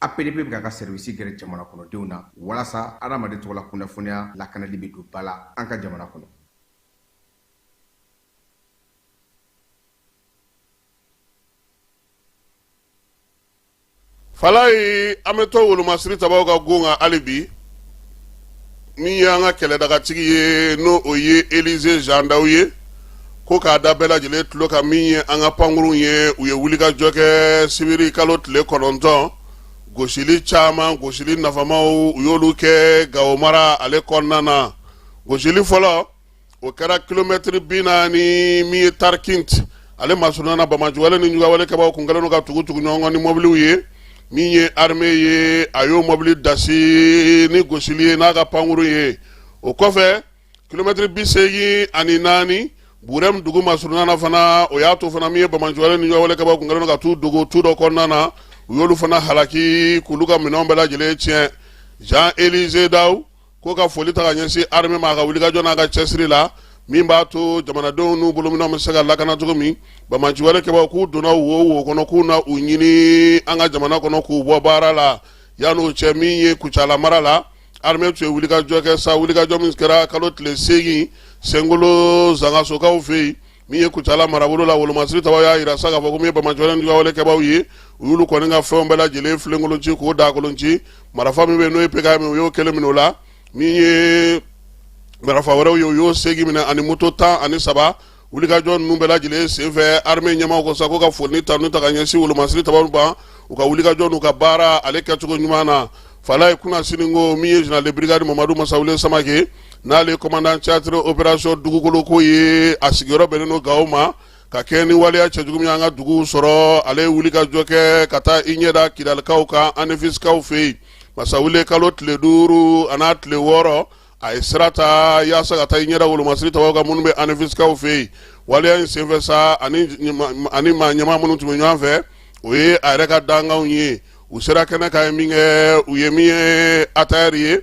APDP bɛ k'a ka sɛriwisi gɛrɛ jamana kɔnɔdenw na walasa adamaden tɔgɔla kunnafoniya lakanali bɛ don ba la an ka jamana kɔnɔ. Falayi, an bɛ to wolomasiri tabaw ka gon kan hali bi. Min ye an ka kɛlɛdagatigi ye, n'o o ye Elize Jean Daw ye, ko k'a da bɛɛ lajɛlen tulo kan, min ye an ka pankurunw ye, u ye wulikajɔ kɛ sibiri kalo tile 9, gosili caman, gosili nafamaw, u y'olu kɛ Gawo mara ale kɔnɔna na. Gosili fɔlɔ, o kɛra kilomɛtiri 40, min ye Tarkint ale masurunna na. Banbaanciwale ni juguyawale kɛbaaw kun kɛlen don ka tugu tugu ɲɔgɔn kɔ ni mɔbiliw ye. Min ye armée ye, a y'o mɔbili dasi ni gosili ye n'a ka pankurun ye. O kɔfɛ, kilomɛtiri 84, Burɛm dugu masurunna na fana, o y'a to fana min ye banbaanciwale ni juguyawale kɛbaaw kun kɛlen don ka t'u dogo tu dɔ kɔnɔna na, u y'olu fana halaki k'olu ka minɛnw bɛɛ lajɛlen tiɲɛ. Jean Elize Daw ko ka foli ta ka ɲɛsin armée ma a ka wulikajɔ n'a ka cɛsiri la, min b'a to jamanadenw n'u bolominɛnw bɛ se ka lakana cogo min. Banbaanciwale kɛbaaw k'u donna wo wo kɔnɔ k'u na u ɲini an ka jamana kɔnɔ k'u bɔ baara la. Yan'o cɛ, min ye Kucala mara la, armée tun ye wulikajɔ kɛ sa, wulikajɔ min kɛra kalo tile 8 Sengolo Zangasokaw fɛ yen, min ye Kucala marabolo la. Wolomasiri tabaw y'a jira sa k'a fɔ ko min ye banbaanciwale ni juguyawale kɛbaaw ye, u y'olu kɔni ka fɛnw bɛɛ lajɛlen filenkolon ci k'o dakolon ci. Marifa min bɛ n'o ye PKM, u y'o kelen minɛ o la. Min ye marifa wɛrɛw ye, u y'o 8 minɛ ani moto 13. Wulikajɔ ninnu bɛɛ lajɛlen senfɛ, armée ɲɛmaaw ko sa ko ka foli ni tanu ta ka ɲɛsin wolomasiri tabaw ma u ka wulikajɔ n'u ka baara ale kɛcogo ɲuman na. Falaye, kunasini ko min ye général de brigade Mamadu Masawule Samake, n'ale ye commandant théâtre opération dugukolo ko ye, a sigiyɔrɔ bɛnnen don Gawo ma, ka kɛ ni waleya cɛjugu min y'an ka duguw sɔrɔ, ale ye wulikajɔ kɛ ka taa i ɲɛda Kidalikaw kan Anefisikaw fɛ yen. Masawule, kalo tile 5 an'a tile 6, a ye sira ta yaasa ka taa i ɲɛda wolomasiri tabaw kan minnu bɛ Anefisikaw fɛ yen. Waleya in senfɛ sa, ani maa ɲɛmaa minnu tun bɛ ɲɔgɔn fɛ, o ye a yɛrɛ ka dankanw ye. U sera kɛnɛ kan ye min kɛ, u ye min ye ATR ye,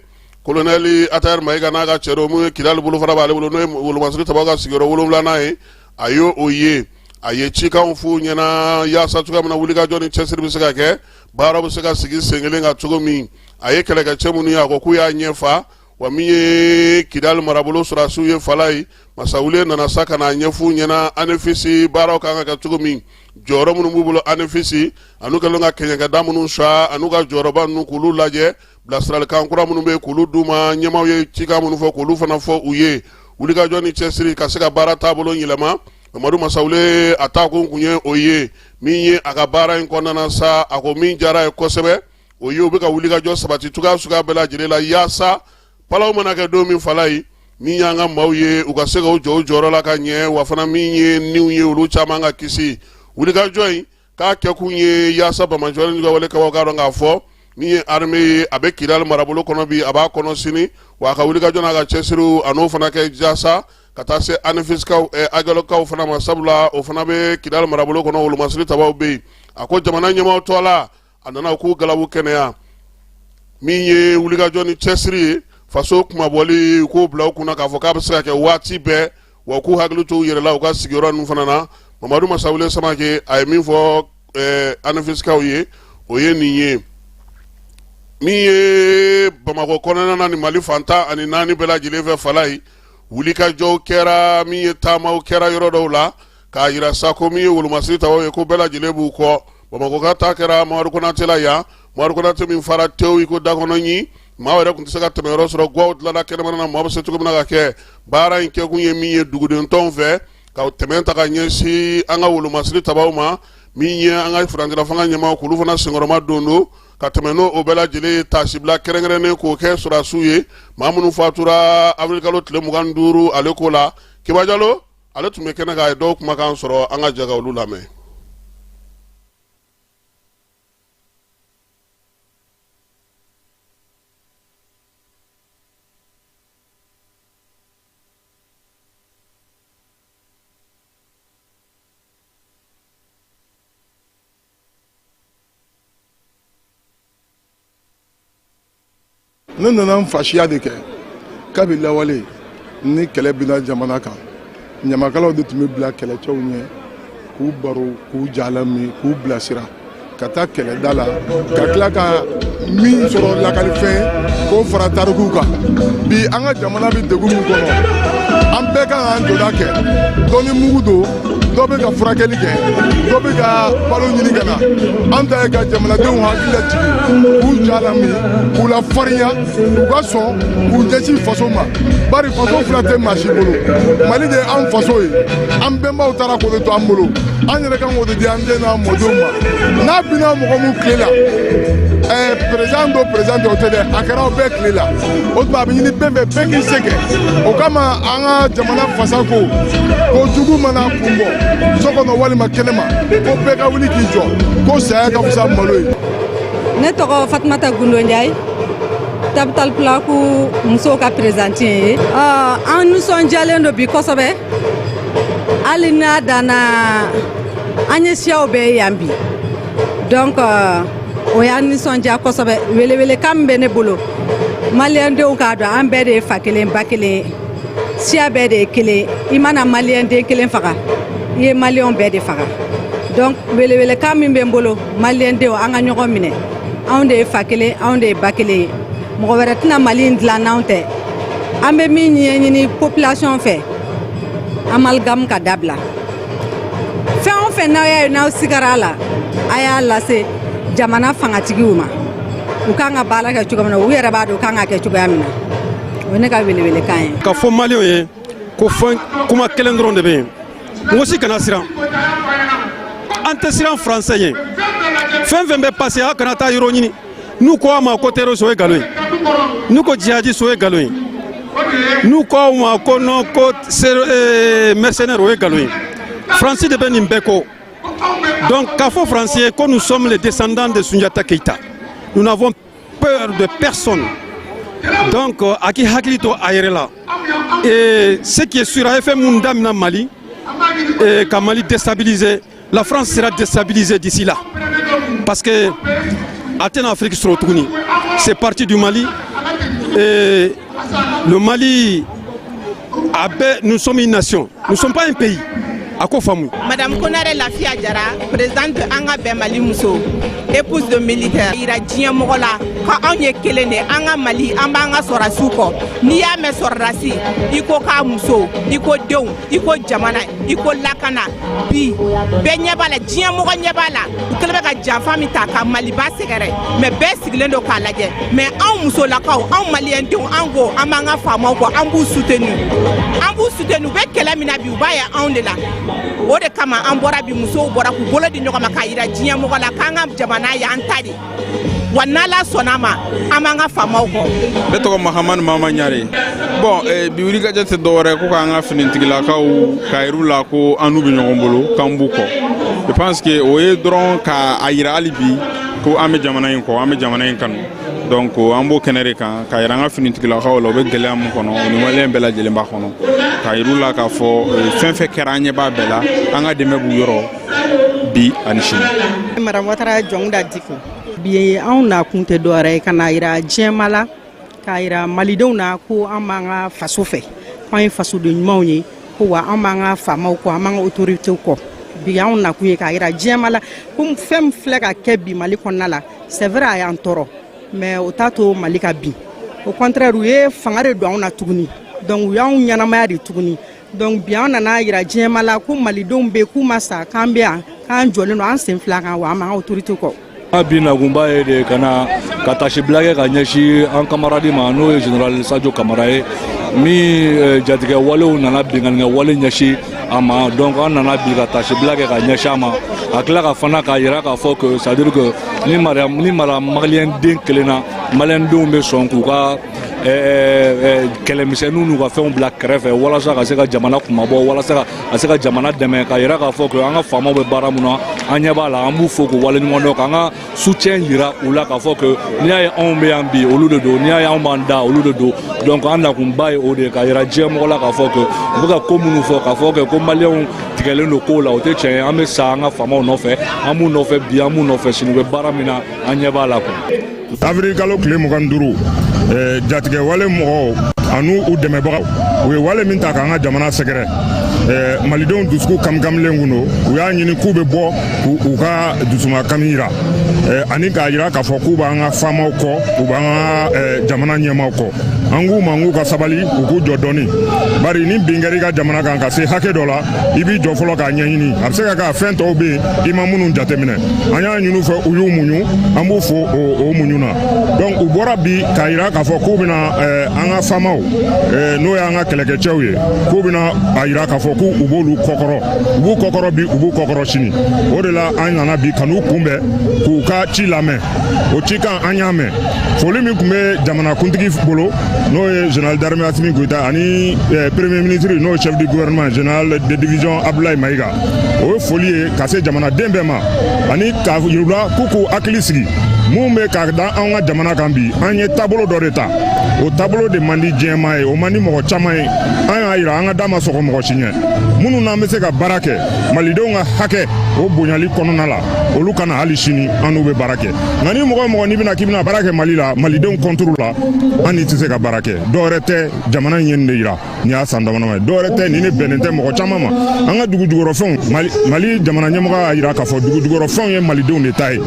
kolonɛli ATR Mayiga n'a ka cɛdenw, min ye Kidali bolofara b'ale bolo, n'o ye wolomasiri tabaw ka sigiyɔrɔ 7nan ye, a y'o o ye. A ye cikanw f'u ɲɛna yaasa cogoya min na wulikajɔ ni cɛsiri bɛ se ka kɛ, baara bɛ se ka sigi sen kelen kan cogo min. A ye kɛlɛkɛcɛ minnu ye, a ko k'u y'a ɲɛfa wa. Min ye Kidali marabolo sɔrɔdasiw ye, Falaye, Masawule nana sa ka n'a ɲɛf'u ɲɛna Anefisi baaraw kan ka kɛ cogo min, jɔyɔrɔ minnu b'u bolo Anefisi, an'u kɛlen ka kɛɲɛkɛda minnu sa, an'u ka jɔyɔrɔba ninnu k'olu lajɛ, bilasiralikan kura minnu bɛ k'olu d'u ma, ɲɛmaaw ye cikan minnu fɔ k'olu fana fɔ u ye, wulikajɔ ni cɛsiri ka se ka baara taabolo yɛlɛma. Mamadu Masawule, a taakun kun ye o ye. Min ye a ka baara in kɔnɔna na sa, a ko min diyara a ye kosɛbɛ, o ye u bɛ ka wulikajɔ sabati cogoya suguya bɛɛ lajɛlen la yaasa palaw mana kɛ don min, Falaye, min y'an ka maaw ye, u ka se k'u jɔ u jɔyɔrɔ la ka ɲɛ, wa fana min ye niw ye, olu caman ka kisi. Wulikajɔ in k'a kɛkun ye yaasa banbaanciwale ni wale kɛbaaw k'a dɔn k'a fɔ min ye armée ye, a bɛ Kidali marabolo kɔnɔ bi, a b'a kɔnɔ sini, wa a ka wulikajɔ n'a ka cɛsiriw, a n'o fana kɛ jaasa ka taa se Anefisikaw, Agelɔkaw fana ma, sabula o fana bɛ Kidali marabolo kɔnɔ, wolomasiri tabaw bɛ yen. A ko jamana ɲɛmaaw tɔgɔ la, a nana k'u galabu kɛnɛya. Min ye wulikajɔ ni cɛsiri ye, faso kunmabɔli, u k'o bila u kunna k'a fɔ k'a bɛ se ka kɛ waati bɛɛ, wa k'u hakili to u yɛrɛ la u ka sigiyɔrɔ ninnu fana na. Mamadu Masawule Samake, a ye min fɔ Anefisikaw ye, o ye nin ye. Min ye Bamakɔ kɔnɔna na ni Mali fan 14 bɛɛ lajɛlen fɛ, Falaye, wulikajɔw kɛra, min ye taamaw kɛra yɔrɔ dɔw la k'a jira sa ko min ye wolomasiri tabaw ye, ko bɛɛ lajɛlen b'u kɔ. Bamakɔ ka ta kɛra Mamadu Konate la yan, Mamadu Konate min fara tewu i ko dakɔnɔ ɲin, maa yɛrɛ tun tɛ se ka tɛmɛyɔrɔ sɔrɔ. Gwaw dilanna kɛnɛmana na, maa bɛ se cogo min na ka kɛ. Baara in kɛkun ye min ye duguden tɔnw fɛ, ka tɛmɛ ta ka ɲɛsin an ka wolomasiri tabaw ma, min ye an ka furancɛla fanga ɲɛmaaw k'olu fana senkɔrɔma don don ka tɛmɛ n'o o bɛɛ lajɛlen ye, taasibila kɛrɛnkɛrɛnnen k'o kɛ sɔrɔdasiw ye, maa minnu fatura avril kalo tile 25 ale ko la. Keba Jalo, ale tun bɛ kɛnɛ kan, a ye dɔw kumakan sɔrɔ, an ka jɛ ka olu lamɛn. Ne nana n fasiya de kɛ. Kabi lawale, ni kɛlɛ binna jamana kan, ɲamakalaw de tun bɛ bila kɛlɛcɛw ɲɛ k'u baro, k'u jalamin, k'u bilasira. Ka taa kɛlɛda la ka tila ka min sɔrɔ lakalifɛn k'o fara tarikuw kan. Bi, an ka jamana bɛ degun min kɔnɔ, an bɛɛ kan k'an jɔda kɛ. Dɔ ni mugu don, dɔ bɛ ka furakɛli kɛ, dɔ bɛ ka balo ɲini ka na. An ta ye ka jamanadenw hakili lajigin, k'u ja lamin, k'u lafarinya, u ka sɔn k'u ɲɛsin faso ma, bari faso fila tɛ maa si bolo. Mali de ye an faso ye. An bɛnbaw taara k'o de to an bolo. An yɛrɛ kan k'o de di an den n'an mɔdenw ma. N'a binna mɔgɔ min tile la, président do, président tɛ, o tɛ dɛ, a kɛra aw bɛɛ tile la. O tuma, a bɛ ɲini bɛɛ fɛ, bɛɛ k'i se kɛ. O kama, an ka jamana fasa ko ko jugu mana kun bɔ so kɔnɔ walima kɛnɛma, ko bɛɛ ka wuli k'i jɔ, ko saya ka fisa malo ye. Ne tɔgɔ Fatumata Gundo Ndiaye, Tabital Pulaku musow ka présidente ye. An nisɔndiyalen don bi kosɛbɛ. Hali n'a danna, an ye siyaw bɛɛ ye yan bi. Donc o y'an nisɔndiya kosɛbɛ. Welewelekan min bɛ ne bolo, maliyɛndenw k'a dɔn, an bɛɛ de ye fa kelen, ba kelen ye, siya bɛɛ de ye kelen. I mana maliyɛnden kelen faga, i ye maliyɛnw bɛɛ de faga. Donc welewelekan min bɛ n bolo, maliyɛndenw, an ka ɲɔgɔn minɛ. Anw de ye fa kelen, anw de ye ba kelen ye. Mɔgɔ wɛrɛ tɛna Mali in dilan n'anw tɛ. An bɛ min ɲɛɲini population fɛ, amalgame ka dabila. Fɛn o fɛn n'aw y'a ye, n'aw sigara a la, a y'a lase jamana fangatigiw ma. U kan ka baara kɛ cogo min na, u yɛrɛ b'a dɔn u kan ka kɛ cogoya min na. O ye ne ka welewelekan ye. Ka fɔ maliyɛnw ye ko fɛn kuma kelen dɔrɔn de bɛ yen: mɔgɔ si kana siran. An tɛ siran faransɛ ye. Fɛn fɛn bɛ passé, a kana taa yɔrɔ ɲini. N'u ko a ma ko terroriste, o ye nkalon ye. N'u ko jihadiste, o ye nkalon ye. N'u ko aw ma ko non, ko mercenaire, o ye nkalon ye. Faransi de bɛ nin bɛɛ kɔ. Donc k'a fɔ Faransi ye ko nous sommes les descendants de Sunjata Keita, nous n'avons peur de personne. Donc a k'i hakili to a yɛrɛ la. Et ce qui est sûr, a ye fɛn mun daminɛ Mali et ka Mali déstabiliser, la France sera déstabilisée d'ici là, parce que a tɛna Afrique sɔrɔ tuguni. C'est parti du Mali et le Mali a bɛɛ. Nous sommes une nation, nous sommes pas un pays. A ko faamu. Madame Konare Lafia Jara, présidente de An ka bɛn Mali muso, épouse de militaire. Yira diɲɛ mɔgɔ la ko anw ye kelen de. An ka Mali, an b'an ka sɔrɔdasiw kɔ. N'i y'a mɛn sɔrɔdasi, i ko k'a muso, i ko denw, i ko jamana, i ko lakana. Bi bɛɛ ɲɛ b'a la, diɲɛ mɔgɔ ɲɛ b'a la, u kɛlen bɛ ka janfa min ta ka Maliba sɛgɛrɛ, mais bɛɛ sigilen don k'a lajɛ. Mais anw musolakaw, anw maliyɛndenw, an ko an b'an ka faamaw kɔ, an b'u soutenir, an b'u soutenir. U bɛ kɛlɛ min na bi, u b'a ye anw de la. O de kama an bɔra bi, musow bɔra k'u bolo di ɲɔgɔn ma k'a yira diɲɛ mɔgɔ la k'an ka jamana y'an ta de wa. N'Ala sɔnna a ma, an b'an ka faamaw kɔ. Ne tɔgɔ Mahamani Mama Ɲare. Bon, bi wulikajɔ tɛ dɔwɛrɛ ko k'an ka finitigilakaw k'a yir'u la ko an n'u bɛ ɲɔgɔn bolo, k'an b'u kɔ. Je pense que o ye dɔrɔn k'a yira hali bi ko an bɛ jamana in kɔ, an bɛ jamana in kanu. Donc an b'o kɛnɛ de kan k'a yira an ka finitigilakaw la, u bɛ gɛlɛya min kɔnɔ, o ni maliyɛn bɛɛ lajɛlen b'a kɔnɔ, k'a yir'u la k'a fɔ fɛn fɛn kɛra, an ɲɛ b'a bɛɛ la, an ka dɛmɛ b'u yɔrɔ bi ani sini. Madame Ouattara Jɔnda Diko. Bi, anw nakun tɛ dɔwɛrɛ ye ka na yira diɲɛma la, k'a yira malidenw na ko an b'an ka faso fɛ, k'an ye fasoden ɲumanw ye, ko wa an b'an ka faamaw kɔ, an b'an ka autorités kɔ. Bi, anw nakun ye k'a yira diɲɛma la ko fɛn min filɛ ka kɛ bi Mali kɔnɔna la, c'est vrai, a y'an tɔɔrɔ, mais o t'a to Mali ka bin. Au contraire, u ye fanga de don anw na tuguni. Donc u y'anw ɲɛnamaya de tuguni. Donc bi, an nana yira diɲɛma la ko malidenw bɛ k'u ma sa, k'an bɛ yan, k'an jɔlen don an sen fila kan, wa an b'an ka autorité kɔ. Bi nakunba ye de ka na ka tasibila kɛ ka ɲɛsin an camarade ma, n'o ye général Sadio Kamara ye, min jatigɛ walew nana binkannikɛ wale ɲɛsin a ma. Donc an nana bi ka tasibila kɛ ka ɲɛsin a ma, a tila ka fana k'a yira k'a fɔ que, c'est à dire que ni mara maliyɛn den kelen na, maliyɛn denw bɛ sɔn k'u ka kɛlɛmisɛnninw n'u ka fɛnw bila kɛrɛfɛ walasa ka se ka jamana kumabɔ, walasa ka se ka jamana dɛmɛ, ka yira k'a fɔ que an ka faamaw bɛ baara mun na, an ɲɛ b'a la, an b'u fo k'u waleɲuman dɔn, k'an ka soutien yira u la, k'a fɔ que n'i y'a ye anw bɛ yan bi, olu de don. N'i y'a ye anw b'an da, olu de don. Donc an nakunba ye o de ye, ka yira diɲɛ mɔgɔ la k'a fɔ que u bɛ ka ko minnu fɔ, k'a fɔ que ko maliyɛnw tigɛlen don kow la, o tɛ tiɲɛ ye. An bɛ sa an ka faamaw nɔfɛ, an b'u nɔfɛ bi, an b'u nɔfɛ sini. U bɛ baara min na, an ɲɛ b'a la quoi. Avril kalo tile 25, jatigɛ wale mɔgɔw an'u u dɛmɛbagaw, u ye wale min ta k'an ka jamana sɛgɛrɛ. Malidenw dusukun kamikamilen kun don. U y'a ɲini k'u bɛ bɔ k'u ka dusumakami yira ani k'a yira k'a fɔ k'u b'an ka faamaw kɔ, u b'an ka jamana ɲɛmaaw kɔ. An k'u ma k'u ka sabali, u k'u jɔ dɔɔni, bari ni bin kɛra i ka jamana kan ka se hakɛ dɔ la, i b'i jɔ fɔlɔ k'a ɲɛɲini. A bɛ se ka kɛ a fɛn tɔw bɛ yen i ma minnu jateminɛ. An y'a ɲini u fɛ, u y'u muɲu, an b'u fo o muɲu na. Donc u bɔra bi k'a yira k'a fɔ k'u bɛna an ka faamaw, n'o y'an ka kɛlɛkɛcɛw ye, k'u bɛna a yira k'a fɔ k'u b'olu kɔkɔrɔ, u b'u kɔkɔrɔ bi, u b'u kɔkɔrɔ sini. O de la an nana bi ka n'u kunbɛn k'u ka ci lamɛn. O cikan an y'a mɛn. Foli min tun bɛ jamanakuntigi bolo, n'o ye général d'armée Assimi Goïta, ani premier ministre, n'o ye chef du gouvernement général de division Abdoulaye Maïga, o ye foli ye ka se jamanaden bɛɛ ma ani k'a yir'u la k'u k'u hakili sigi. Mun bɛ ka da an ka jamana kan bi, an ye taabolo dɔ de ta, o taabolo de man di diɲɛmaa ye, o man di mɔgɔ caman ye. An y'a yira an ka da ma sɔgɔ mɔgɔ si ɲɛ. Minnu n'an bɛ se ka baara kɛ malidenw ka hakɛ o bonyali kɔnɔna la, olu ka na hali sini, an n'u bɛ baara kɛ. Nka ni mɔgɔ o mɔgɔ n'i bɛna k'i bɛna baara kɛ Mali la malidenw contre la, an ni tɛ se ka baara kɛ. Dɔwɛrɛ tɛ, jamana in ye nin de yira nin y'a san damadama ye. Dɔwɛrɛ tɛ, nin de bɛnnen tɛ mɔgɔ caman ma. An ka dugu jukɔrɔfɛnw, Mali jamana ɲɛmɔgɔ y'a yira k'a fɔ dugu jukɔrɔfɛnw ye malidenw de ta ye.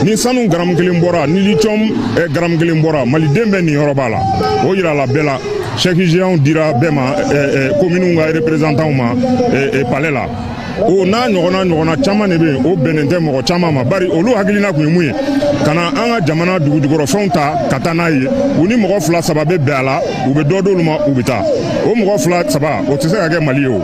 Ni sanu garamu kelen bɔra, ni lithium garamu kelen bɔra, maliden bɛɛ niyɔrɔ b'a la. O yirala bɛɛ la. Chèque géant dira bɛɛ ma, communes ka représentants ma palais la. O n'a ɲɔgɔnna caman de bɛ yen, o bɛnnen tɛ mɔgɔ caman ma, bari olu hakilina tun ye mun ye? Ka na an ka jamana dugujukɔrɔfɛnw ta ka taa n'a ye. U ni mɔgɔ fila saba bɛ bɛn a la, u bɛ dɔ d'olu ma, u bɛ taa. O mɔgɔ fila saba, o tɛ se ka kɛ Mali ye. O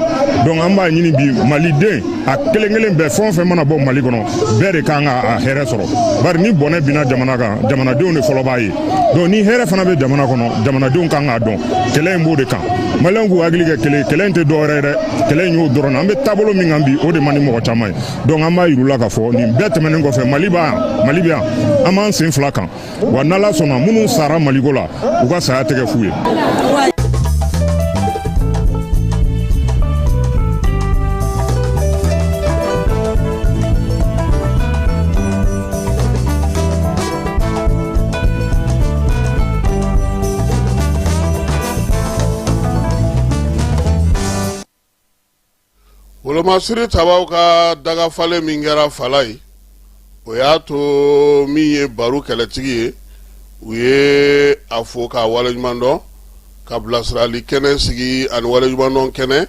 donc an b'a ɲini bi, maliden a kelen kelen bɛɛ, fɛn o fɛn mana bɔ Mali kɔnɔ, bɛɛ de kan ka a hɛrɛ sɔrɔ, bari ni bɔnɛ binna jamana kan, jamanadenw de fɔlɔ b'a ye. Donc ni hɛrɛ fana bɛ jamana kɔnɔ, jamanadenw kan k'a dɔn. Kɛlɛ in b'o de kan. Maliyɛnw k'u hakili kɛ kelen. Kɛlɛ in tɛ dɔwɛrɛ ye dɛ, kɛlɛ in y'o dɔrɔn. An bɛ taabolo min kan bi, o de man di mɔgɔ caman ye. Donc an b'a yir'u la k'a fɔ nin bɛɛ tɛmɛnen kɔfɛ, Mali b'a yan, Mali bɛ yan, an b'an sen fila kan. Wa n'Ala sɔnna, minnu sara Maliko la, u ka saya tɛ kɛ fu ye. Wolomasiri tabaw ka dagafalen min kɛra Falayi, o y'a to min ye Baru kɛlɛtigi ye, u ye a fo k'a waleɲumandɔn, ka bilasirali kɛnɛ sigi ani waleɲumandɔn kɛnɛ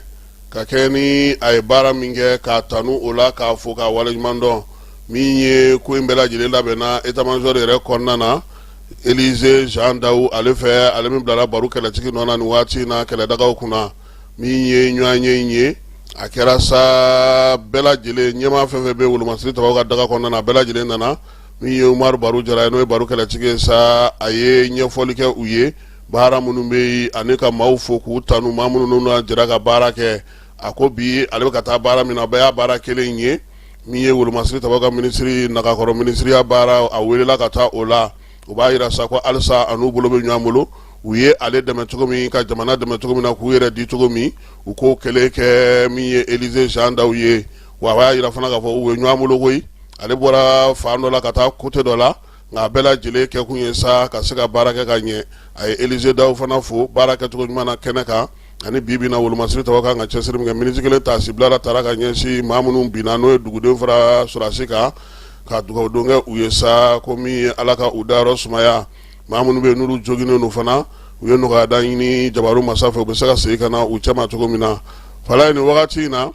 ka kɛ ni a ye baara min kɛ, k'a tanu o la, k'a fo k'a waleɲumandɔn. Min ye ko in bɛɛ lajɛlen labɛnna état-major yɛrɛ kɔnɔna na, Élisée Jean Dawu ale fɛ, ale min bilara Baru kɛlɛtigi nɔ na nin waati in na kɛlɛdagaw kunna. Min ye ɲɔgɔnye in ye, a kɛra sa bɛɛ lajɛlen ɲɛmaa fɛn fɛn bɛ wolomasiri tabaw ka daga kɔnɔna na, bɛɛ lajɛlen nana. Min ye Umaru Baru Jara ye, n'o ye Baru kɛlɛtigi ye sa, a ye ɲɛfɔli kɛ u ye baara minnu bɛ yen, ani ka maaw fo k'u tanu, maa minnu n'u jɛra ka baara kɛ. A ko bi ale bɛ ka taa baara min na, a bɛɛ y'a baara kelen ye. Min ye wolomasiri tabaw ka minisiri nagakɔrɔ minisiriya baara, a welela ka taa o la. O b'a jira sa ko halisa a n'u bolo bɛ ɲɔgɔn bolo. U ye ale dɛmɛ cogo min, ka jamana dɛmɛ cogo min na, k'u yɛrɛ di cogo min, u k'o kelen kɛ min ye Élisée Jean Dawu ye. Wa a b'a jira fana k'a fɔ u ye ɲɔgɔn bolo koyi. Ale bɔra fan dɔ la ka taa côté dɔ la, nka a bɛɛ lajɛlen kɛkun ye sa ka se ka baara kɛ ka ɲɛ. A ye Élisée Dawu fana fo baara kɛcogo ɲuman na kɛnɛ kan. Ani bi bi na, wolomasiri tabaw kan ka cɛsiri min kɛ, miniti kelen taasibila la taara ka ɲɛsin maa minnu binna, n'o ye duguden fara sɔrɔdasi kan, ka dugawudon kɛ u ye sa ko min ye Ala ka u dayɔrɔ sumaya. Maa minnu bɛ yen n'olu joginnen don fana, u ye nɔgɔyada ɲini jabaru masa fɛ, u bɛ se ka segin ka na u cɛma cogo min na. Falayi, nin wagati in na,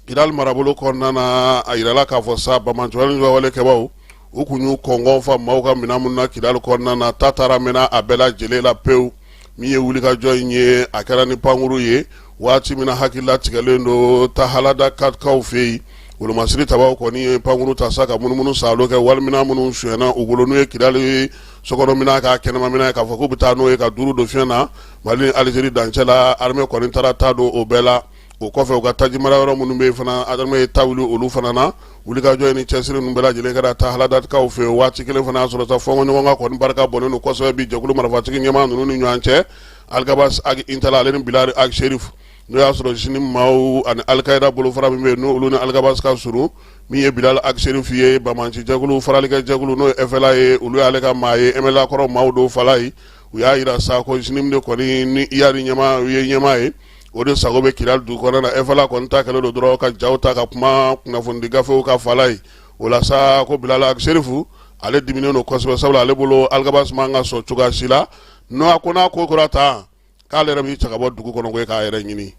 Kidali marabolo kɔnɔna na, a yirala k'a fɔ sa banbaanciwale kɛbaw, u kun y'u kɔngɔn fa maaw ka minɛn minnu na Kidali kɔnɔna na, ta taara mɛnna a bɛɛ lajɛlen la pewu. Min ye wulikajɔ in ye, a kɛra ni pankuru ye. Waati min na hakilila tigɛlen don Tahalada katkaw fɛ yen, wolomasiri tabaw kɔni ye pankuru ta sa ka munumunu saalo kɛ waliminɛn minnu sonyɛna u bolo, n'u ye Kidali sokɔnɔminɛn k'a kɛnɛmaminɛn ye, k'a fɔ k'u bɛ taa n'o ye ka duuru don fiɲɛ na Mali ni Alizeri dancɛ la. Armée kɔni taara ta don o bɛɛ la. O kɔfɛ, u ka taji mara yɔrɔ minnu bɛ yen fana, armée ye ta wuli olu fana na. Wulikajɔ in ni cɛsiri ninnu bɛɛ lajɛlen kɛra Tahaladakaw fɛ yen. Waati kelen fana y'a sɔrɔ sa fɔnkɔɲɔgɔn kɔni barika bɔnnen don kosɛbɛ bi jɛkulu marifatigi ɲɛmaa ninnu ni ɲɔgɔn cɛ, Alghabass Ag Intalla ale ni Bilal Ag Cherif, n'o y'a sɔrɔ JNIM maaw ani Al-Qaïda bolofara min bɛ yen, n'olu ni Alghabass ka surun. Min ye Bilal Ag Cherif ye, banbaanci jɛkulu faralikɛ jɛkulu, n'o ye FLA ye, olu y'ale ka maa ye, MNLA kɔrɔ maaw don. Falayi, u y'a jira sa ko JNIM de kɔni ni Iyad ɲɛmaa ye ɲɛmaa ye. O de sago bɛ Kidali dugu kɔnɔna na. FLA kɔni ta kɛlen don dɔrɔn ka jaw ta ka kuma kunnafonidi gafew kan Falaye. O la sa, ko Bilal Ag Sherifu, ale diminen don kosɛbɛ, sabula ale bolo Alghabass man ka sɔn cogoya si la. N'o a ko n'a ko kɛra tan, k'ale yɛrɛ b'i cɛ ka bɔ dugu kɔnɔ ko k'a yɛrɛ ɲini.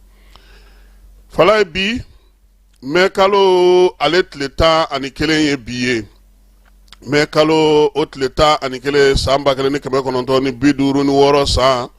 Falaye, bi mɛ kalo ale tile 11 ye bi ye. Mɛ kalo o tile 11, san 1956 san,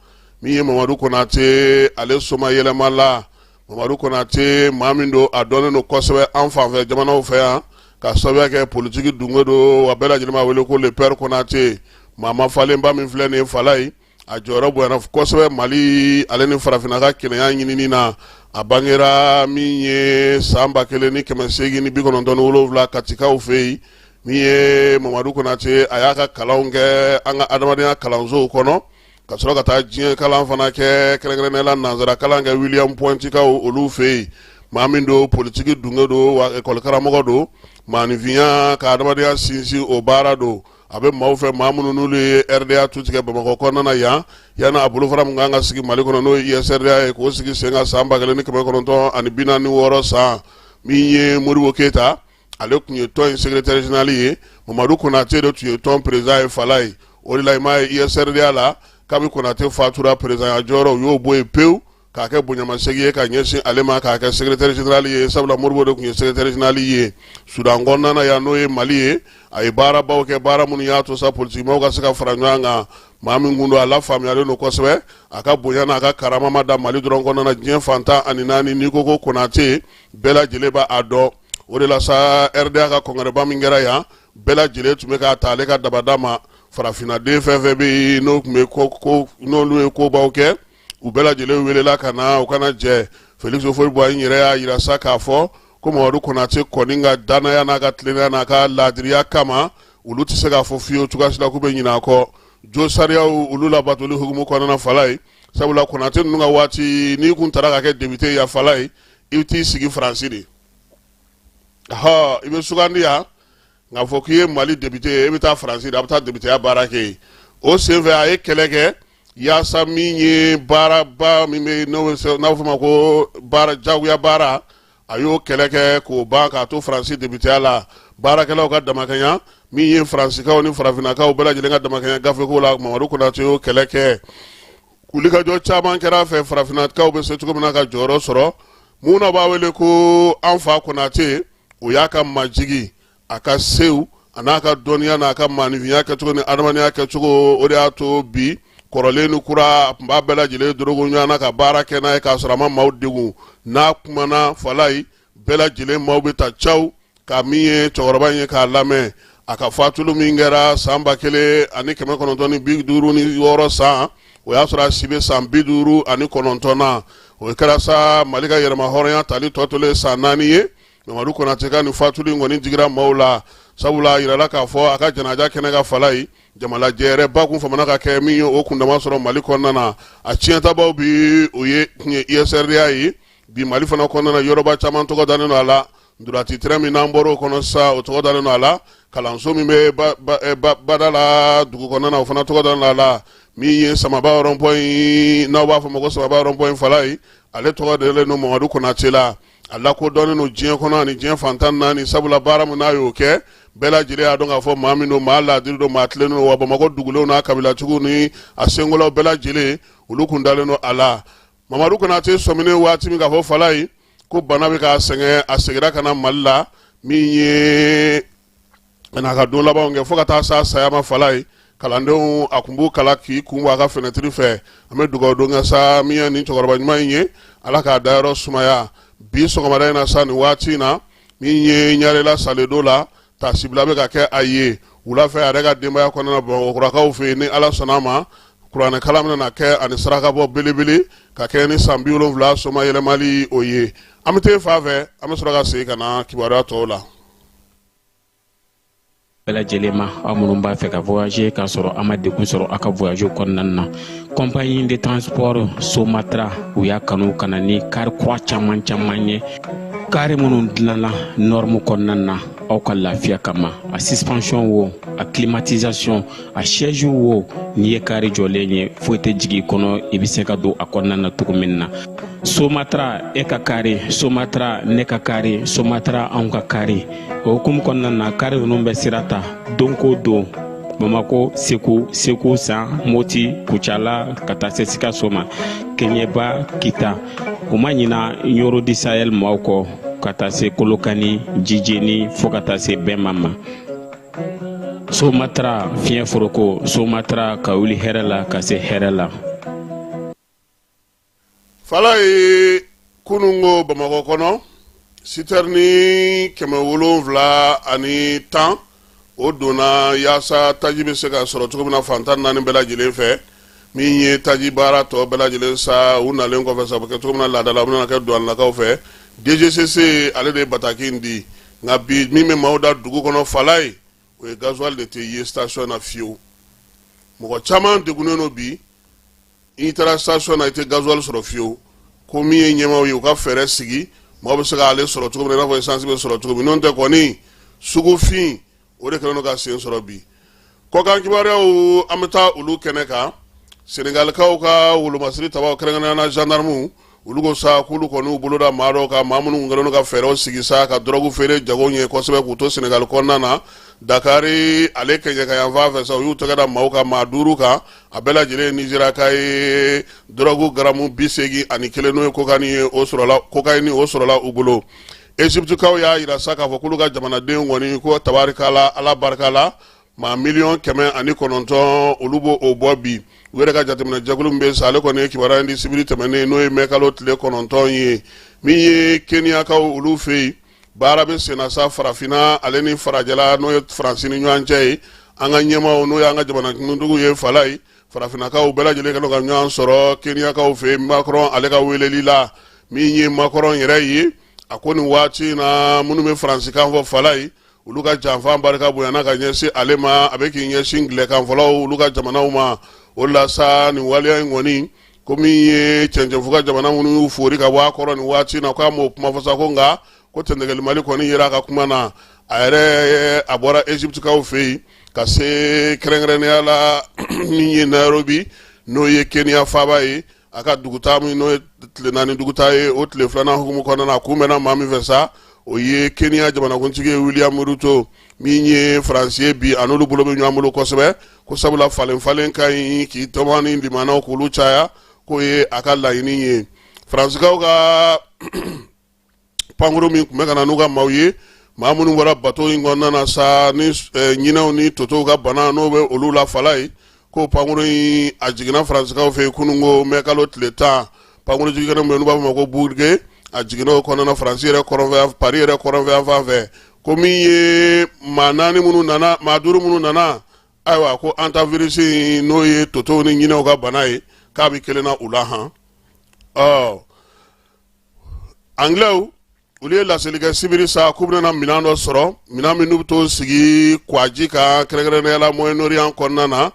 min ye Mamadu Konate, ale soma yɛlɛma la. Mamadu Konate, maa min don, a dɔnnen don kosɛbɛ an fanfɛ jamanaw fɛ yan, ka sababuya kɛ politiki dunge don, wa bɛɛ lajɛlen b'a wele ko le père Konate. Maa ma falenba min filɛ nin ye Falaye, a jɔyɔrɔ bonyana kosɛbɛ Mali ale ni farafinna ka kelenya ɲinini na. A bangera min ye san 1897 Katikaw fɛ yen. Min ye Mamadu Konate, a y'a ka kalanw kɛ an ka adamadenya kalansow kɔnɔ, ka sɔrɔ ka taa diɲɛ kalan fana kɛ, kɛrɛnkɛrɛnnenya la nansara kalan kɛ William Pointikaw olu fɛ yen. Maa min don, politiki dunge don, wa ekɔli karamɔgɔ don. Maaninfinya ka adamadenya sinsin, o baara don. A bɛ maaw fɛ, maa minnu n'olu ye RDA tu tigɛ Bamakɔ kɔnɔna na yan, yanni a bolofara min kan ka sigi Mali kɔnɔ, n'o ye USRDA ye, k'o sigi sen kan san 1946 san. Min ye Modibo Keyita, ale tun ye tɔn in secrétaire général ye. Mamadu Konate de tun ye tɔn président ye Falaye. O de la, i m'a ye, USRDA la, kabi Konate fatura, président ya jɔyɔrɔ, u y'o bɔ yen pewu k'a kɛ bonyamasegin ye ka ɲɛsin ale ma, k'a kɛ secrétaire général ye, sabula Modibo de tun ye secrétaire général ye. Sudan kɔnɔna na yan, n'o ye Mali ye, a ye baarabaw kɛ, baara minnu y'a to sa politikimaw ka se ka fara ɲɔgɔn kan. Maa min kun don, a lafaamuyalen don kosɛbɛ. A ka bonya n'a ka karama ma dan Mali dɔrɔn kɔnɔna na, diɲɛ fan 14, n'i ko ko Konate, bɛɛ lajɛlen b'a dɔn. O de la sa, RDA ka congrès min kɛra yan, bɛɛ lajɛlen tun bɛ k'a ta ale ka dabada ma. Farafinnaden fɛn fɛn bɛ yen, n'o tun bɛ ko n'olu ye kobaw kɛ, u bɛɛ lajɛlen welela ka na u kana jɛ. Félix Houphouët-Boigny yɛrɛ y'a yira sa k'a fɔ ko Mamadu Konate kɔni ka danaya n'a ka tilennenya n'a ka laadiriya kama, olu tɛ se k'a fɔ fiyewu cogoya si la k'u bɛ ɲinɛ a kɔ. Jo sariyaw olu labatoli hukumu kɔnɔna Falaye, sabula Konate ninnu ka waati, n'i kun taara ka kɛ député ya Falaye, i bɛ t'i sigi Faransi de hɔ, i bɛ sugandi yan nka fɔ k'i ye Mali député ye, e bɛ taa Faransi de, a bɛ taa députéya baara kɛ yen. O senfɛ, a ye kɛlɛ kɛ yaasa min ye baaraba min bɛ, n'o n'a bɛ fɔ o ma ko baara jagoya baara, a y'o kɛlɛ kɛ k'o ban k'a to Faransi députéya la. Baarakɛlaw ka damakɛnya, min ye Faransikaw ni farafinnakaw bɛɛ lajɛlen ka damakɛnya gafeko la, Mamadu Konate y'o kɛlɛ kɛ. Wulikajɔ caman kɛra a fɛ farafinnakaw bɛ se cogo min na ka jɔyɔrɔ sɔrɔ. Mun na b'a wele ko an fa Konate? O y'a ka majigi, a ka sew, a n'a ka dɔnniya, n'a ka maaninfinya kɛcogo ni adamadenya kɛcogo. O de y'a to bi kɔrɔlen ni kura, a tun b'a bɛɛ lajɛlen dorogo ɲɔgɔn na ka baara kɛ n'a ye, k'a sɔrɔ a ma maaw degun. N'a kumana Falaye, bɛɛ lajɛlen maaw bɛ ta caw ka min ye cɛkɔrɔba in ye k'a lamɛn. A ka fatulu min kɛra san 1956 san, o y'a sɔrɔ a si bɛ san 59 na. O kɛra sa Mali ka yɛrɛma hɔrɔnya tali tɔ tolen san 4 ye. Mamadu Konate ka nin fatuli in kɔni digira maaw la, sabula a yirala k'a fɔ a ka janaja kɛnɛ kan Falaye, jamalajɛ yɛrɛ ba kun famana ka kɛ min ye, o kundama sɔrɔ Mali kɔnɔna na. A tiɲɛtabaw bi, o ye tun ye USRDA ye. Bi Mali fana kɔnɔna na, yɔrɔba caman tɔgɔ dalen don a la. Ntolaci terrain min n'an bɔra o kɔnɔ sisan, o tɔgɔ dalen don a la. Kalanso min bɛ bada la dugu kɔnɔna na, o fana tɔgɔ dalen don a la. Min ye Samaba rond-point, n'aw b'a fɔ ma ko Samaba rond-point Falaye, ale tɔgɔ dalen don Mamadu Konate la. A lakodɔnnen don diɲɛ kɔnɔ ani diɲɛ fan 14, sabula baara min n'a y'o kɛ, bɛɛ lajɛlen y'a dɔn k'a fɔ maa min don, maa laadiri don, maa tilennen don. Wa Bamakɔ dugulenw n'a kabilatigiw ni a senkolaw bɛɛ lajɛlen, olu kun dalen don a la. Mamadu Konate sɔminen waati min k'a fɔ Falaye ko bana bɛ k'a sɛgɛn, a seginna ka na Mali la min ye ka n'a ka don labanw kɛ fo ka taa s'a saya ma Falaye. Kalandenw, a kun b'u kala k'i kun bɔ a ka fenɛtiri fɛ. An bɛ dugawu don kɛ sa min ye nin cɛkɔrɔba ɲuman in ye, Ala k'a dayɔrɔ sumaya. Bi sɔgɔmada in na sa, nin waati in na, min ye Ɲarela Saledo la, taasibila bɛ ka kɛ a ye wula fɛ a yɛrɛ ka denbaya kɔnɔna na Bamakɔkurakaw fɛ yen. Ni Ala sɔnna a ma, kuranɛ kalan bɛna kɛ ani sarakabɔ belebele ka kɛ ni san 70 soma yɛlɛmali o ye. An bɛ taa fan fɛ, an bɛ sɔrɔ ka segin ka na kibaruya tɔw la. Bɛɛ lajɛlen ma, aw minnu b'a fɛ ka voyager k'a sɔrɔ a ma degun sɔrɔ aw ka voyage kɔnɔna na, compagnie de transport Somatra, u y'a kanu ka na ni kari kura caman caman ye, kari minnu dilanna norme kɔnɔna na. aw ka lafiya kama. A suspension wo, a climatisation, a siège wo, n'i ye kari jɔlen ye, foyi tɛ jigin i kɔnɔ, i bɛ se ka don a kɔnɔna na cogo min na. Somatra e ka kari, Somatra ne ka kari, Somatra anw ka kari. O hukumu kɔnɔna na, kari ninnu bɛ sira ta don ko don, Bamako, Segu, Segu San, Moti, Kucala, ka taa se Sikaso ma, Keɲeba, Kita. U ma ɲina Ɲoro du Sahel maaw kɔ, ka taa se Kolokani, Jijeni, fo ka taa se Bɛma ma. Somatra fiɲɛ foroko, Somatra ka wuli hɛrɛ la ka se hɛrɛ la. Falaye, kunungo Bamakɔ kɔnɔ, sitɛrini 710 o donna yaasa taji bɛ se ka sɔrɔ cogo min na fan 14 bɛɛ lajɛlen fɛ. Min ye taji baara tɔ bɛɛ lajɛlen sa, u nalen kɔfɛ sa, o bɛ kɛ cogo min na laada la, o bɛna kɛ duwanilakaw fɛ. DGCC ale de ye bataki in di. Nka bi, min bɛ maaw da dugu kɔnɔ, Falaye, o ye gasoil de tɛ ye station na fiyewu. Mɔgɔ caman degunnen don bi. N'i taara station na, i tɛ gasoil sɔrɔ fiyewu. Ko min ye ɲɛmaaw ye, u ka fɛɛrɛ sigi, maaw bɛ se k'ale sɔrɔ cogo min na, i n'a fɔ essence bɛ sɔrɔ cogo min. N'o tɛ kɔni, sugufin o de kɛlen don ka sen sɔrɔ bi. Kɔkan kibaruyaw, an bɛ taa olu kɛnɛ kan. Senegalikaw ka wolomasiri tabaw, kɛrɛnkɛrɛnnenya la gendarmew, olu ko sa k'olu kɔni y'u bolo da maa dɔw kan, maa minnu kɛlen don ka fɛɛrɛw sigi sa ka dɔrɔgu feere jago ɲɛ kosɛbɛ k'u to Senegali kɔnɔna na. Dakari ale kɛɲɛka yanfan fɛ sa, u y'u tɛgɛ da maaw kan, maa duuru kan, a bɛɛ lajɛlen ye Nizeriyaka ye. Dɔrɔgu garamu 81, n'o ye kokani ye, o sɔrɔla, kokayini, o sɔrɔla u bolo. Eziptikaw y'a jira sa k'a fɔ k'olu ka jamanaden kɔni ko tabarikala, Ala barika la, maa 900,000 olu b'o o bɔ bi. U yɛrɛ ka jateminɛ jɛkulu min bɛ sa, ale kɔni ye kibaruya in di sibiri tɛmɛnen, n'o ye mɛkalo tile 9 ye. Min ye Keniyakaw olu fɛ yen, baara bɛ senna sa farafinna ale ni farajɛla, n'o ye Faransi ni ɲɔgɔn cɛ ye. An ka ɲɛmaaw, n'o y'an ka jamanakuntigiw ye, Falaye, farafinnakaw bɛɛ lajɛlen kɛlen ka ɲɔgɔn sɔrɔ Keniyakaw fɛ yen, Macron ale ka weleli la. Min ye Macron yɛrɛ ye, a ko nin waati in na, minnu bɛ faransikan fɔ, Falaye, olu ka janfa barika bonyana ka ɲɛsin ale ma, a bɛ k'i ɲɛsin gilɛkanfɔlaw olu ka jamanaw ma. O la sa, nin waleya in kɔni, ko min ye cɛncɛnfuga jamana minnu y'u fori ka bɔ a kɔrɔ nin waati in na, k'a m'o kuma fɔ sa, ko nka ko tɛntɛgɛlimali kɔni yera a ka kuma na. A yɛrɛ a bɔra Egyptekaw fɛ yen ka se kɛrɛnkɛrɛnnenya la min ye Nairobi, n'o ye Kenya faaba ye. A ka dugutaa min n'o ye tile 4 dugutaa ye, o tile filanan hukumu kɔnɔna na, a kunbɛnna maa min fɛ sa, o ye Kenya jamanakuntigi ye, William Ruto. Min ye Faransi ye bi, a n'olu bolo bɛ ɲɔgɔn bolo kosɛbɛ, ko sabula falen falen ka ɲi k'i tɔmɔ ni limanaw k'olu caya, k'o ye a ka laɲini ye. Faransikaw ka pankuru min tun bɛ ka na n'u ka maaw ye, maa minnu bɔra bato in kɔnɔna na sa ni ɲinɛw ni totow ka bana n'o bɛ olu la, Falaye, ko pankuru in a jiginna Faransikaw fɛ yen kununko mɛkalo tile 10. Pankuru jigin kɛnɛ min bɛ yen n'u b'a fɔ ma ko Bourget, a jiginna o kɔnɔna Faransi yɛrɛ kɔrɔnfɛ, Paris yɛrɛ kɔrɔnfɛ yan fan fɛ. Ko min ye maa naani minnu nana, maa duuru minnu nana, ayiwa, ko hantavirus, n'o ye totow ni ɲinɛw ka bana ye, k'a bɛ kelen na u la han. Ɔ Anglais olu ye laseli kɛ sibiri sa k'u bɛna minɛn dɔ sɔrɔ, minɛn min n'u bɛ t'o sigi kwaji kan, kɛrɛnkɛrɛnnenya la Moyen-Orient kɔnɔna na,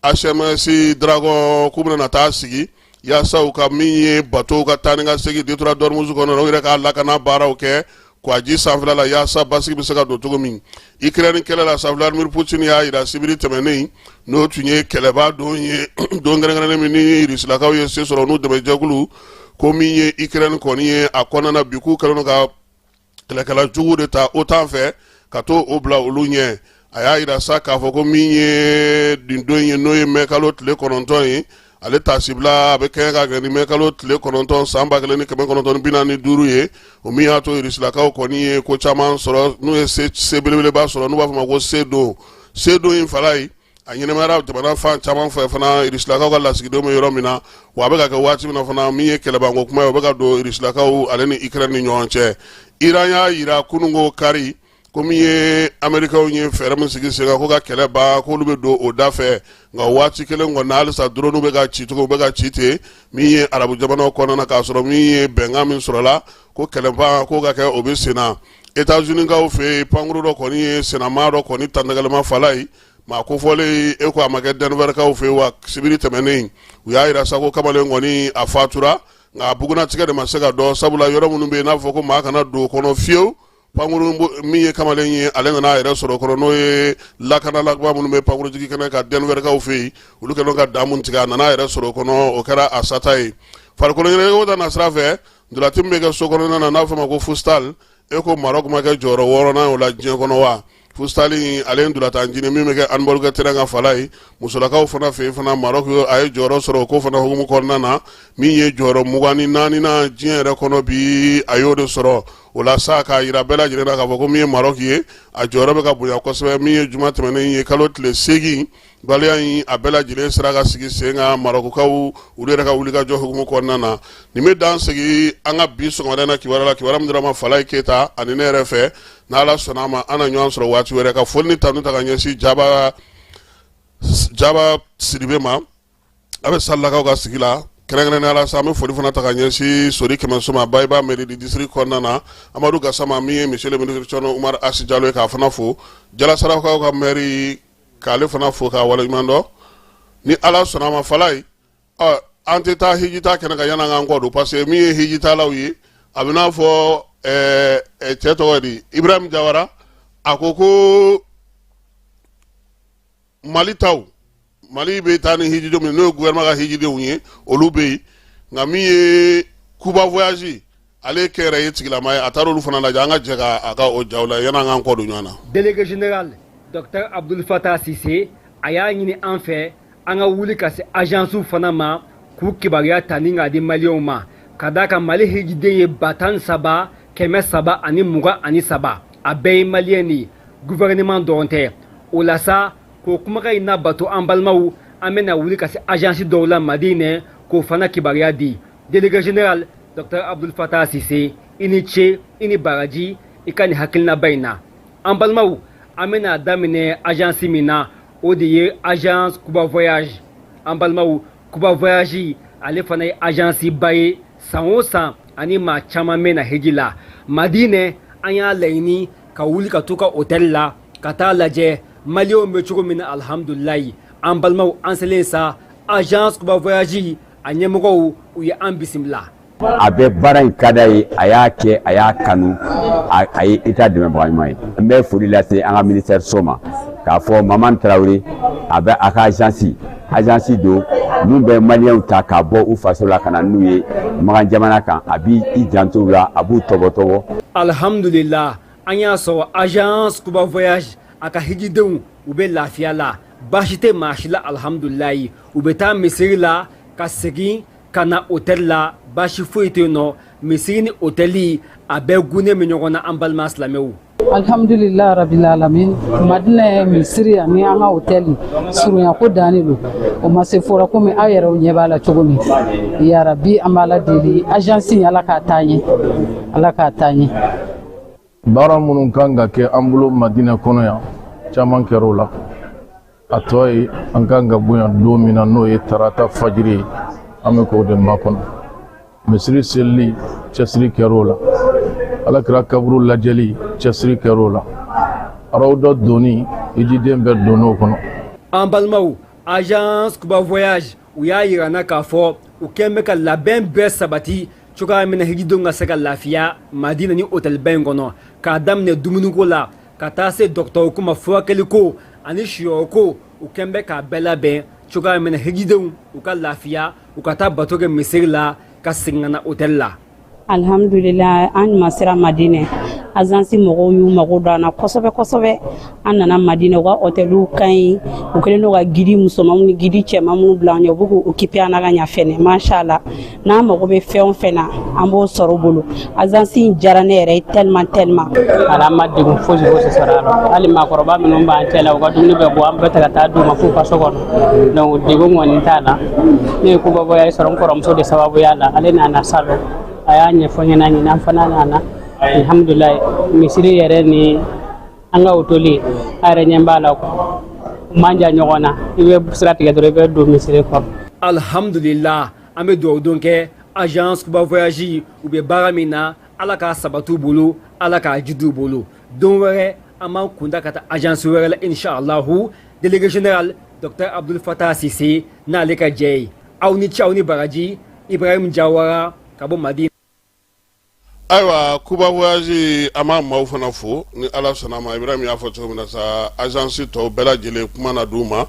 HMS Dragon, k'u bɛna taa sigi yaasa u ka min ye bateau ka taa ni ka segin détroit d'Ormuz kɔnɔna na, u yɛrɛ k'a lakana baaraw kɛ kwaji sanfɛla la yaasa basigi bɛ se ka don cogo min. Ukraine kɛlɛ la sa, Vladimir Poutine y'a jira sibiri tɛmɛnen, n'o tun ye kɛlɛba don ye, don kɛrɛnkɛrɛnnen min ni Rusilakaw ye se sɔrɔ n'u dɛmɛjɛkulu, ko min ye Ukraine kɔni ye a kɔnɔna na bi, k'u kɛlen don ka kɛlɛkɛla jugu de ta OTAN fɛ ka to o bila olu ɲɛ. A y'a jira sa k'a fɔ ko min ye nin don ye, n'o ye mɛkalo tile 9 ye, ale taasibila a bɛ kɛɲɛ ka kɛ ni mɛkalo tile 9 san 1945 ye, o min y'a to Rusilakaw kɔni ye ko caman sɔrɔ, n'u ye se belebeleba sɔrɔ, n'u b'a fɔ ma ko se don. Se don in, Falaye, a ɲɛnamayara jamana fan caman fɛ fana, Rusilakaw ka lasigidenw bɛ yɔrɔ min na. Wa a bɛ ka kɛ waati min na fana, min ye kɛlɛbanko kuma ye, o bɛ ka don Rusilakaw ale ni Ukraine ni ɲɔgɔn cɛ. Iran y'a jira kununko kari ko min ye Amerikaw ye fɛɛrɛ min sigi sen kan ko ka kɛlɛ ban, k'olu bɛ don o da fɛ. Nka waati kelen kɔni, halisa drone bɛ ka ci cogo, bɛ ka ci ten min ye arabu jamanaw kɔnɔna na, k'a sɔrɔ min ye bɛnkan min sɔrɔla ko kɛlɛban ko ka kɛ, o bɛ sen na. États-Unis kaw fɛ yen, pankuru dɔ kɔni ye sennamaa dɔ kɔni tantɛgɛlɛma, Falaye, maa kofɔlen e ko a ma kɛ Denver kaw fɛ yen. Wa sibiri tɛmɛnen, u y'a jira sa ko kamalen kɔni a fatura, nka a bugunnatigɛ de ma se ka dɔn, sabula yɔrɔ minnu bɛ yen n'a fɔ ko maa kana don o kɔnɔ fiyewu. Pankurun min ye kamalen ye, ale nana a yɛrɛ sɔrɔ kɔnɔ, n'o ye lakanalaba minnu bɛ pankurunjigin kɛnɛ kan Denverkaw fɛ yen, olu kɛlen ka dan mun tigɛ, a nana a yɛrɛ sɔrɔ kɔnɔ, o kɛra a sata ye. Farikolo ɲɛnajɛko ta nasira fɛ, ntolati min bɛ kɛ so kɔnɔna na, n'a fɔ ma ko futsal, e ko Maroc ma kɛ jɔyɔrɔ wɔɔrɔnan o la diɲɛ kɔnɔ wa? Futsal ale ye ntolatan jinin min bɛ kɛ handball kɛ terrain kan fala ye. Musolakaw fana fɛ yen fana, Maroc a ye jɔyɔrɔ sɔrɔ o ko fana hukumu kɔnɔna na, min ye jɔyɔrɔ 24nan diɲɛ yɛrɛ kɔnɔ bi, a y'o de sɔrɔ. O la sa, k'a jira bɛɛ lajɛlen na k'a fɔ ko min ye Maroc ye, a jɔyɔrɔ bɛ ka bonya kosɛbɛ. Min ye juma tɛmɛnen ye, kalo tile 8, waleya in a bɛɛ lajɛlen sera ka sigi sen kan Marɔkukaw olu yɛrɛ ka wulikajɔ hukumu kɔnɔna na. Nin bɛ dan sigi an ka bi sɔgɔmada in na kibaruya la, kibaruya min dira ma Falaye Keyita ani ne yɛrɛ fɛ. N'Ala sɔnna a ma, an na ɲɔgɔn sɔrɔ waati wɛrɛ. Ka foli ni tanu ta ka ɲɛsin Jaba Jaba Sidibe ma, a bɛ Salilakaw ka sigi la kɛrɛnkɛrɛnnenya la sa. An bɛ foli fana ta ka ɲɛsin Sori Kɛmɛso ma, Bayiba mairie du district kɔnɔna na, Amadu Gasama min ye monsieur le ministre Thierno Oumar Asi Jalo ye, k'a fana fo, Jalasarakaw ka maire, k'ale fana fo k'a waleɲuman dɔn. Ni Ala sɔnna a ma, Falaye, ɔ an tɛ taa hijita kɛnɛ kan yan'an k'an kɔ don, parce que min ye hijitalaw ye, a bɛ n'a fɔ cɛ tɔgɔ di, Ibrahim Jawara, a ko ko Mali taw, Mali bɛ taa ni hijidenw min n'o ye gouvernement ka hijidenw ye, olu bɛ yen, nka min ye Kuba voyage, ale kɛyɛrɛye tigilama ye, a taara olu fana lajɛ. An ka jɛ ka a ka o jaw la yan'an k'an kɔ don ɲɔgɔn na. Délégué général Docteur Abdoul Fattah Cissé, a y'a ɲini an fɛ an ka wuli ka se agence fana ma k'u kibaruya ta ni k'a di maliyɛnw ma, ka d'a kan Mali hijiden ye 13,323, a bɛɛ ye maliyɛn de ye, gouvernement dɔrɔn tɛ. O la sa, k'o kumakan in nabato, an balimaw, an bɛna wuli ka se agence dɔw la Madinɛ k'o fana kibaruya di. Délégué général Docteur Abdoul Fattah Cissé, i ni ce, i ni baraji i ka nin hakilinaba in na. An balimaw, an bɛna daminɛ agence min na, o de ye agence Kuba Voyage. An balimaw, Kuba Voyage ale fana ye agence ba ye, san o san ani maa caman bɛ na hiji la Madinɛ. An y'a laɲini ka wuli ka t'u ka hôtel la ka taa lajɛ maliyɛnw bɛ cogo min na. Alihamudulilayi, an balimaw, an selen sa agence Kuba Voyage, a ɲɛmɔgɔw u ye an bisimila. A bɛ baara in ka d'a ye, a y'a kɛ, a y'a kanu, a ye État dɛmɛbaga ɲuman ye. N bɛ foli lase an ka ministère so ma k'a fɔ Maman Tarawele, a bɛ a ka agence don mun bɛ maliyɛnw ta ka bɔ u faso la ka na n'u ye Makan jamana kan. A b'i janto u la, a b'u tɔbɔtɔbɔ. Alihamudulila, an y'a sɔrɔ agence Kuba Voyage a ka hijidenw u bɛ lafiya la, baasi tɛ maa si la, alihamudulilayi. U bɛ taa misiri la ka segin ka na hôtel la, baasi foyi tɛ yen nɔ. Misiri ni hôtel a bɛɛ gunnen bɛ ɲɔgɔn na, an balima silamɛw. Alhamdulillah rabbil alamin. Madinɛ misiri ani an ka hôtel surunya ko dannen don, o ma se fɔra komi aw yɛrɛw ɲɛ b'a la cogo min. Yarabi, an b'Ala deli, agence in, Ala k'a taa ɲɛ, Ala k'a taa ɲɛ. Baara minnu kan ka kɛ an bolo Madinɛ kɔnɔ yan, caman kɛra o la. A tɔ ye an kan ka bonya don min na, n'o ye tarata fajiri ye, an bɛ k'o de makɔnɔ. Misiri selili, cɛsiri kɛra o la. Alakira kaburu lajɛli, cɛsiri kɛra o la. Arawudɔ donni, hijiden bɛɛ donn'o kɔnɔ. An balimaw, agence Kuba Voyage u y'a yira n na k'a fɔ u kɛn bɛ ka labɛn bɛɛ sabati cogoya min na hijidenw ka se ka lafiya Madina ni hôtelba in kɔnɔ, k'a daminɛ dumuniko la ka taa se dɔgɔtɔrɔko ma, furakɛliko ani siyɔrɔko. U kɛn bɛ k'a bɛɛ labɛn cogoya min na hijidenw u ka lafiya, u ka taa bato kɛ misiri la ka segin ka na hôtel la. Alihamudulila, an ɲuman sera Madinɛ. Agence mɔgɔw y'u mago don an na kosɛbɛ kosɛbɛ. An nana Madinɛ, u ka hôteliw ka ɲi. U kɛlen don ka guide musomanw ni guide cɛman minnu bila an ɲɛ, u bɛ k'u occuper an na ka ɲa fɛnɛ, mashallah. N'an mago bɛ fɛn o fɛn na, an b'o sɔrɔ u bolo. Agence in diyara ne yɛrɛ ye tellement tellement. Ala ma degun fosi fosi sɔrɔ a la. Hali maakɔrɔba minnu b'an cɛ la, u ka dumuni bɛ bɔ, an bɛɛ ta ka taa d'u ma f'u ka so kɔnɔ. Donc degun kɔni t'a la. Ne ye Kuba Voyage sɔrɔ n kɔrɔmuso de sababuya la. Ale nana salon, a y'a ɲɛfɔ n ɲɛna, ɲinan fana nana, alhamdulilayi. Misiri yɛrɛ ni an ka hôtel, a yɛrɛ ɲɛ b'a la, u man jan ɲɔgɔn na. I bɛ sira tigɛ dɔrɔn, i bɛ don misiri kɔnɔ. Alhamdulillah, an bɛ dugawu don kɛ agence Kuba Voyage, u bɛ baara min na, Ala k'a sabati u bolo, Ala k'a jidi u bolo. Don wɛrɛ an b'an kunda ka taa agence wɛrɛ la, inshallah. Délégué général Docteur Abdoul Fattah Cissé n'ale ka jɛ ye, aw ni ce, aw ni baraji. Ibrahim Jawara ka bɔ Madina. Ayiwa, Kuba Voyage, an b'a maaw fana fo. Ni Ala sɔnna a ma, Ibrahim y'a fɔ cogo min na sa, agence tɔw bɛɛ lajɛlen, kuma na d'u ma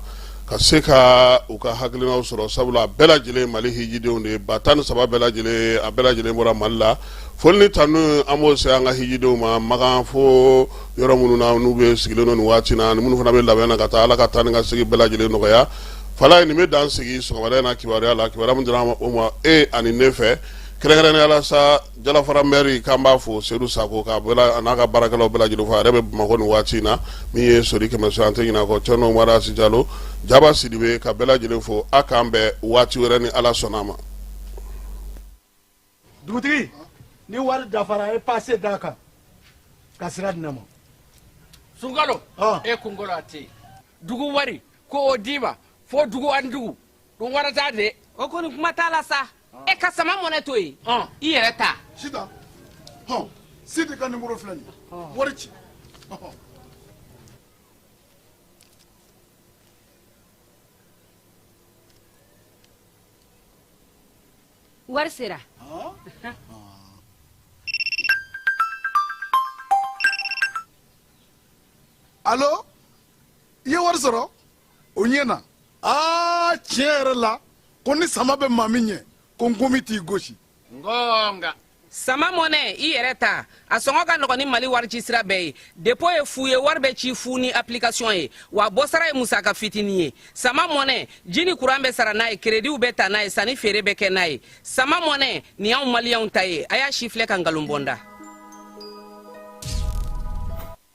ka se ka u ka hakilinaw sɔrɔ, sabula a bɛɛ lajɛlen Mali hijidenw de ye. 13,000 bɛɛ lajɛlen, a bɛɛ lajɛlen bɔra Mali la. Foli ni tanu, an b'o se an ka hijidenw ma Makan fo yɔrɔ minnu na, n'u bɛ sigilen don nin waati na, ani minnu fana bɛ labɛn na ka taa. Ala ka taa ni ka segin bɛɛ lajɛlen nɔgɔya. Falaye, nin bɛ dan sigi sɔgɔmada in na kibaruya la, kibaruya min dira o ma e ani ne fɛ, kɛrɛnkɛrɛnnenya la sa, Jalafara maire, k'an b'a fo, Sedu Sako, k'a bɛɛ a n'a ka baarakɛlaw bɛɛ lajɛlen fo. A yɛrɛ bɛ Bamakɔ nin waati in na. Min ye Sori Kɛmɛso, an tɛ ɲinɛ a kɔ, Cɛnɔ Umaru Asi Jalo, Jaba Sidibe, ka bɛɛ lajɛlen fo. A k'an bɛn waati wɛrɛ ni Ala sɔnna a ma. Dugutigi, ni wari dafara, e pase d'a kan ka sira di ne ma. Sunkalo, e kunkolo a tɛ dugu wari ko o d'i ma fo dugu ani dugu dun wara t'a de. O kɔni, kuma t'a la sa. E ka sama mɔnɛ to yen, i yɛrɛ ta. Sitan, hɔn, Sidi ka nimoro filɛ nin ye, wari ci. Wari sera. Alo, i ye wari sɔrɔ, o ɲɛna. Aa, tiɲɛ yɛrɛ la, ko ni sama bɛ maa min ɲɛ, ko nkomi t'i gosi. Ngonga. Sama mɔnɛ, i yɛrɛ ta, a sɔngɔ ka nɔgɔn ni Mali wari ci sira bɛɛ ye. Dépôt ye fu ye, wari bɛ ci fu ni application ye, wa bɔsara ye musaka fitinin ye. Sama mɔnɛ, ji ni kuran bɛ sara n'a ye, kerediw bɛ ta n'a ye, sanni feere bɛ kɛ n'a ye. Sama mɔnɛ nin y'anw maliyɛnw ta ye. A y'a si filɛ ka nkalon bɔnda.